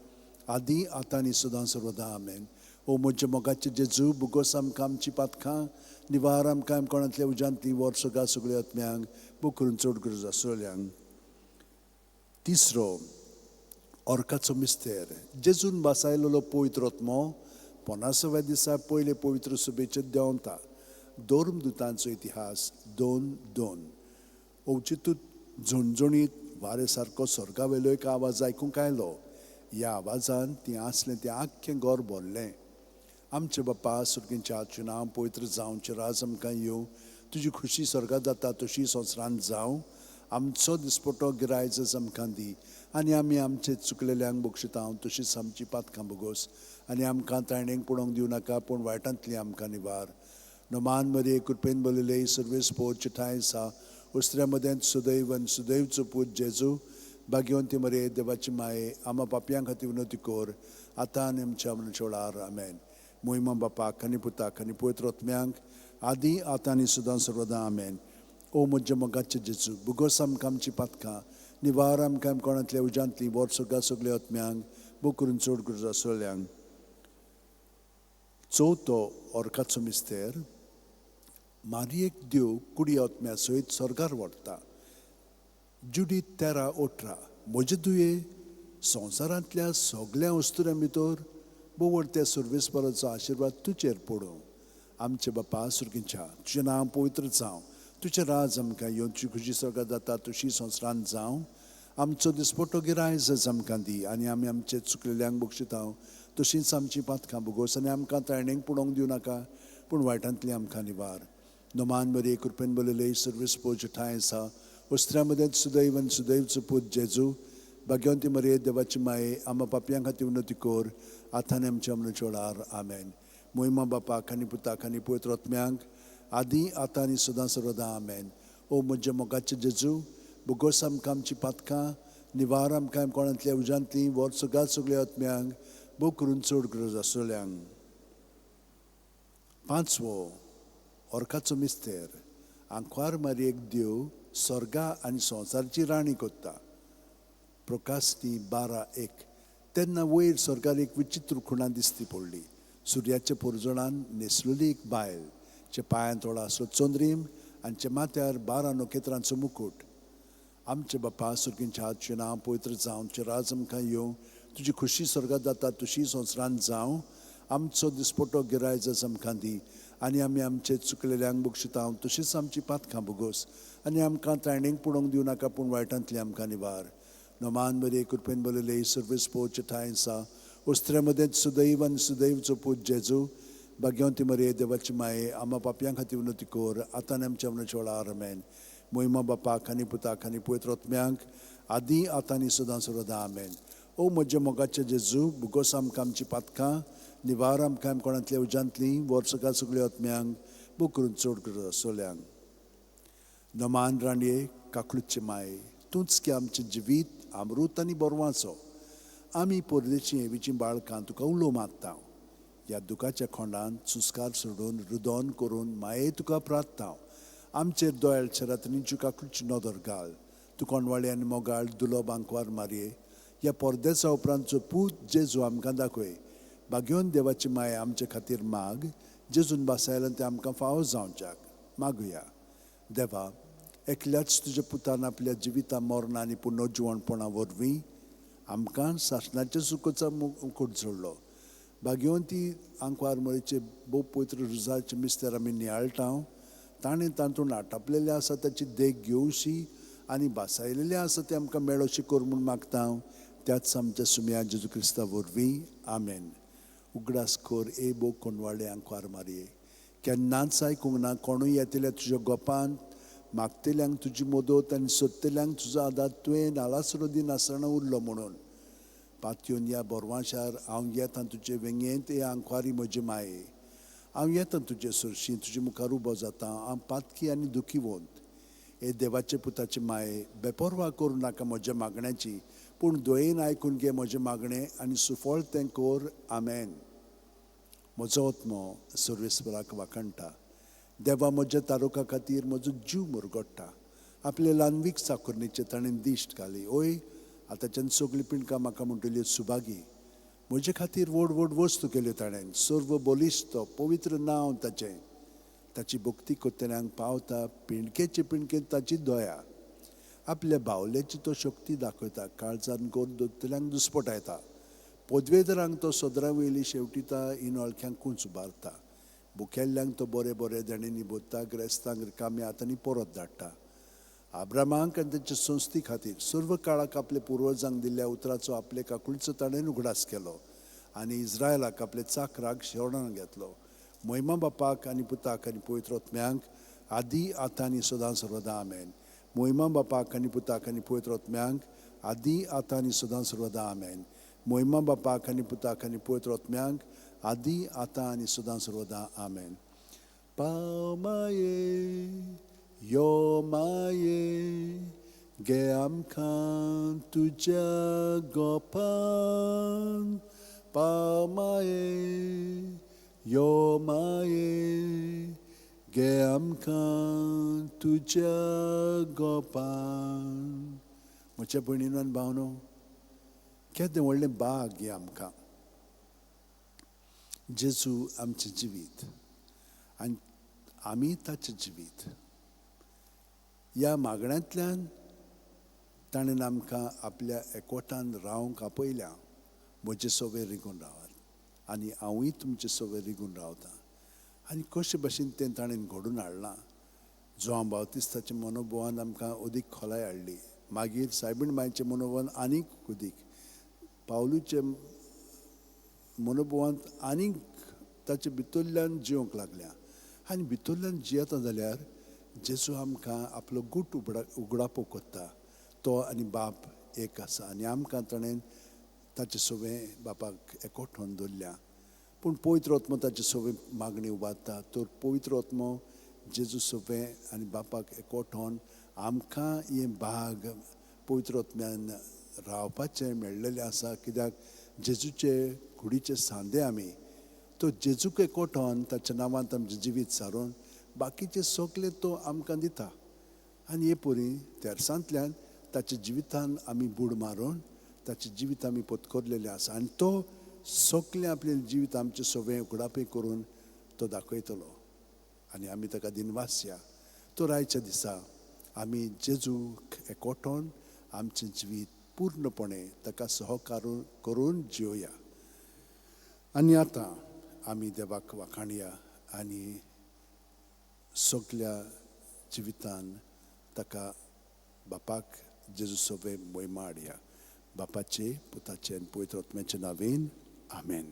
आदी आतां आनी सदां सर्वदा. आमेन. ओ म्हज्या मोगाचे जेजू, भुगोस आमकां आमची पातकां, निवार आमकां कोणांतल्या उज्यांतली, वर सगळ्या सगळ्या आत्म्यांक, भोव करून चड गरज आसलेल्यांक. तिसरो अर्काचो मिस्तेर. जेजून भासायलेलो पवित्र आत्मो 50व्या दिसा पयले पवित्र सभेचेर देंवता. धर्मदुतांचो इतिहास 2:2. अवचितूच झणझणीत वारे सारको स्वर्गा वयलो एक आवाज आयकूंक आयलो. ह्या आवाजान ती आसलें तें आख्खें घर भरलें. आमचे बापा सुर्गींच्या, तुजें नांव पवित्र जावं, तुजें राज आमकां येवं, तुजी खुशी स्वर्गात जाता तशी संवसारांत जावं. आमचो दिसपटो गिरायच आमकां दी, आनी आमी आमचे चुकलेल्यांक बक्षिता तशीच आमची पातकां भोगोस, आनी आमकां ताणेंक पडोवंक दिवं नाका, पूण वायटांतली आमकां निवार. नमान मरे, कृपेन बरयले, सर्वेस पोवचे ठांय आसा. उस्त्र्या मदेंत सुदैव आनी सुदैवचो पूत जेजू. भाग्यवंती मरे, देवाची माये, आमा पापयां खातीर विनवती कर, आतां आनी आमच्या मरणाच्या वेळार. आमेन. मोहिमा बापाक आनी पुताक आनी पवित्र आत्म्यांक, आदी आतां आनी सदां सर्वदां. आमेन. ओ म्हज्या मोगाचे जेजू, भुगोस आमकां आमची पातकां, निवार आमकां कोणांतल्या उज्यांतली, वर सगळ्या सगळ्या आत्म्यांक, भोव करून चड गरज आसलेल्यांक. चवथो अर्काचो मिस्तेर. मारयेक देव कुडी आत्म्या सयत स्वर्गार व्हरता. जुडीत 13:18. म्हजे दुये, संवसारांतल्या सगळ्या वस्तुऱ्यां भितर बोवड त्या सर्वेस्पराचो आशिर्वाद तुजेर पडूं. आमचे बापा सुर्गींच्या, तुजें नांव पवित्र जावं, तुजें राज आमकां येवन, तुजी खुशी स्वर्गात जाता तशी संवसारांत जावं. आमचो दिसपटो गिरायज आमकां दी, आनी आमी आमचे चुकलेल्यांक बक्षिता तशींच आमची पातकां भोगोस, आनी आमकां ताणेंक पडोवंक दिवं नाका, पूण वायटांतली आमकां निवार. नमान मरे, कृपेन बरयले, सर्वेस पोवचे ठांय आसा. उस्त्र्या मदेंत सुदैव आनी सुदैवचो पूत जेजू. भाग्यवंती मरे, देवाची माये, आमा पापयां खातीर विनवती कर, आतां आनी आमच्या मरणाच्या वेळार. आमेन. मोहिमा बापाक आनी पुताक आनी पवित्र आत्म्यांक, आदी आतां आनी सदां सर्वदां. आमेन. ओ म्हज्या मोगाचे जेजू, भुगोस आमकां आमची पातकां, निवार आमकां कोणांतल्या उज्यांतली, वर सगळ्या सगळ्या आत्म्यांक, भोव करून चड गरज आसलेल्यांक. पांचवो अर्काचो मिस्तेर. आंकवार मारयेक देव स्वर्गा आनी संवसाराची राणी करता. प्रकाशनी 12:1. तेन्ना वयर स्वर्गार एक विचित्र खुणा दिसती पडली. सुर्याच्या पुरजणान न्हेसलेली एक बायल, चे पांयांत थोडो आसलो चंद्रीम आनी चे माथ्यार 12 नखेत्रांचो मुकूट. आमचे बापा सुर्गींच्या, तुजें नांव पवित्र जावं, तुजें राज आमकां येवं, तुजी खुशी स्वर्गात जाता तशी संवसारांत जावं. आमचो दिसपटो गिरायज आमकां दी, आनी आमी आमचे चुकलेल्यांक बक्षिता तशीच आमची पातकां भोगोस, आनी आमकां ताणेंक पडोवंक दिवं नाका, पूण वायटांतली आमकां निवार. नमान मरे, कृपेन बरयले, सर्वेस पोवचे ठांय आसा. उस्त्र्या मदेंत सुदैव आनी सुदैवचो पूत जेजू. भाग्यवंती मरे, देवाची माये, आमा पापयां खातीर विनवती कर, आतां आनी आमच्या मरणाच्या वेळार. आमेन. मोहिमा बापाक आनी पुताक आनी पवित्र आत्म्यांक, आदी आतां आनी सदां सर्वदां. आमेन. ओ म्हज्या मोगाचे जेजू, भुगोस आमकां आमची पातकां, निवार आमकां कोणांतल्या उज्यांतली, वर सगळ्या सगळ्या आत्म्यांक, भोव करून चड गरज आसलेल्यांक. नमान राणये, काकळूचे माये, तूंच की आमचें जिवीत अमृत आनी बरवाचो. आमी परदेशी हेवीचीं बाळकां तुका उलो मारता. ह्या दुखाच्या खोंडांत सुस्कार सोडून रुदन करून माये तुका प्रार्थतांव. आमचेर दोयाळ शेरातनीची काकुळची नदर घाल. तूं कोणवाळे आनी मोगाळ दुलोब आंकवार मारये. ह्या परदेसा उपरांतचो पूत जेजू आमकां दाखय. भाग्योन देवाची माया आमचे खातीर माग. जेजून भासायल्यान तें आमकां फावो जावच्याक मागुया. देवा, एकल्याच तुज्या पुतान आपल्या जिविता मरणां आनी पुनर्जिवणपणा वरवीं आमकां सासणाच्या सुखोचो मुकूट जोडलो. भाग्यवंती आंकवार मरेचे भोव पवित्र रुजाचे मिस्तर आमी नियाळटा. ताणें तातूंत आटापलेलें आसा ताची देख घेवशी आनी भासायलेलें आसा तें आमकां मेळोशी कर म्हूण मागता. त्याच आमच्या सुमया जेजू क्रिस्ता वरवीं, आमेन. उगडास कर ए भोव कोणवाळे आंकवार मारये. केन्नाच आयकूंक ना कोणूय येतल्या तुज्या गोपांत मागतल्यांक तुजी मदत आनी सोदतल्यांक तुजो आदार तुवें नालासरो दिनासतना उरलो म्हणून. पातयेवन ह्या बोरवाशार हांव येता तुजे वेंगेंत हे आंकवारी म्हजे माये. हांव येता तुजे सरशी तुजे मुखार उबो जाता. हांव पातकी आनी दुखीवंत. हे देवाचे पुताचे माये, बेपर्वा करूं नाका म्हज्या मागण्याची, पूण दयेन आयकून घे म्हजें मागणें आनी सुफळ तें कर. आमेन. म्हजो आत्मो सर्वेस्पराक वाखाणटा. देवा म्हज्या तारुका खातीर म्हजो जीव मुरगोडटा. आपले ल्हानवीक चाकरणीचेर ताणें दिश्ट घाली. ओय, आतांच्यान सगळीं पिंडकां म्हाका म्हणटल्यो सुभागी. म्हजे खातीर व्हड व्हड वस्तू केल्यो ताणें. सर्व बलिश्ट पवित्र नांव ताचें. ताची भक्ती करतल्यांक पावता पिंडकेचे पिंडकेंत ताची दया. आपल्या बावल्याची तो शक्ती दाखयता. काळजान गोर दवरतल्यांक दुस्पटायता. पदवेदरांक तो सदरा वयली शेवटिता. इनवळख्यांक कुंच उबारता. भुकेल्ल्यांक तो बरे बरे देणेंनी भरता. ग्रेस्तांक रिकाम्या हातांनी परत धाडटा. आब्रामाक आनी तांच्या संस्थी खातीर सर्व काळाक आपले पुर्वजांक दिल्ल्या उतराचो आपले काकुळचो ताणें उगडास केलो आनी इस्रायलाक आपले चाकराक शरण घेतलो. मोहिमा बापाक आनी पुताक आनी पवित्र आत्म्यांक आदी आतां आनी सदां सर्वदा. आमेन. मोहिमा बापाक आनी पुताक आनी पवित्र आत्म्यांक आदी आतां आनी सदां सर्वदा. आमेन. मोहिमा बापाक आनी पुताक आनी पवित्र आत्म्यांक आदी आतां आनी सदां सर्वदा. आमेन. पाव माये, यो माये, गे आमकां तुज्या गोपान. पाव माये, यो माये, गे आमकां तुज्या गोपान. म्हज्या भयणीन आनी भावनो, केदें व्हडलें भाग हें आमकां. जेजू आमचें जिवीत आनी आमी ताचें जिवीत. ह्या मागण्यांतल्यान ताणें आमकां आपल्या एकवटान रावंक आपयल्या. म्हजे सवे रिगून रावात आनी हांवूय तुमचे सवे रिगून रावतां. आनी कशे भशेन तें ताणें घडून हाडलां. जुआंव बावतिस्ताच्या मनोभवान आमकां अदीक खोलाय हाडली. मागीर सायबीण मायचें मनोभवान आनीक अदीक, पावलूचे मनोभवांत आनीक ताचे भितरल्यान जिवंक लागल्या. आनी भितरल्यान जियेता जाल्यार जेजू आमकां आपलो गूट उगडापो करता. तो आनी बाप एक आसा आनी आमकां ताणें ताचे सवें बापाक एकवटोवन दवरल्या. पूण पवित्र आत्मो ताचे सवें मागणी उबारता. तर पवित्र आत्मो जेजू सवें आनी बापाक एकवटोवन आमकां हें भाग पवित्र आत्म्यान रावपाचें मेळ्ळेलें आसा. कित्याक जेजूचे कुडीचे सांदे आमी. तो जेजूक एकवटोवन ताच्या नांवांत आमचें जिवीत सारोवन बाकीचें सगलें तो आमकां दिता. आनी हे परी तेरसांतल्यान ताच्या जिवितान आमी बूड मारून ताचें जिवीत आमी पत्करलेलें आसा. आनी तो सगलें आपलें जिवीत आमचें सवें उगडापें करून तो दाखयतलो आनी आमी ताका दिनवासया. तर आयच्या दिसा आमी जेजूक एकवटोवन आमचें जिवीत पूर्णपणे ताका सहकार करून जिवया. आनी आतां आमी देवाक वाखाणया आनी सगल्या जिवितान ताका बापाक जेजू सवें मोहिमा हाडया. बापाचे, पुताचे आनी पवित्र आत्म्याचे नांवेन, आमेन.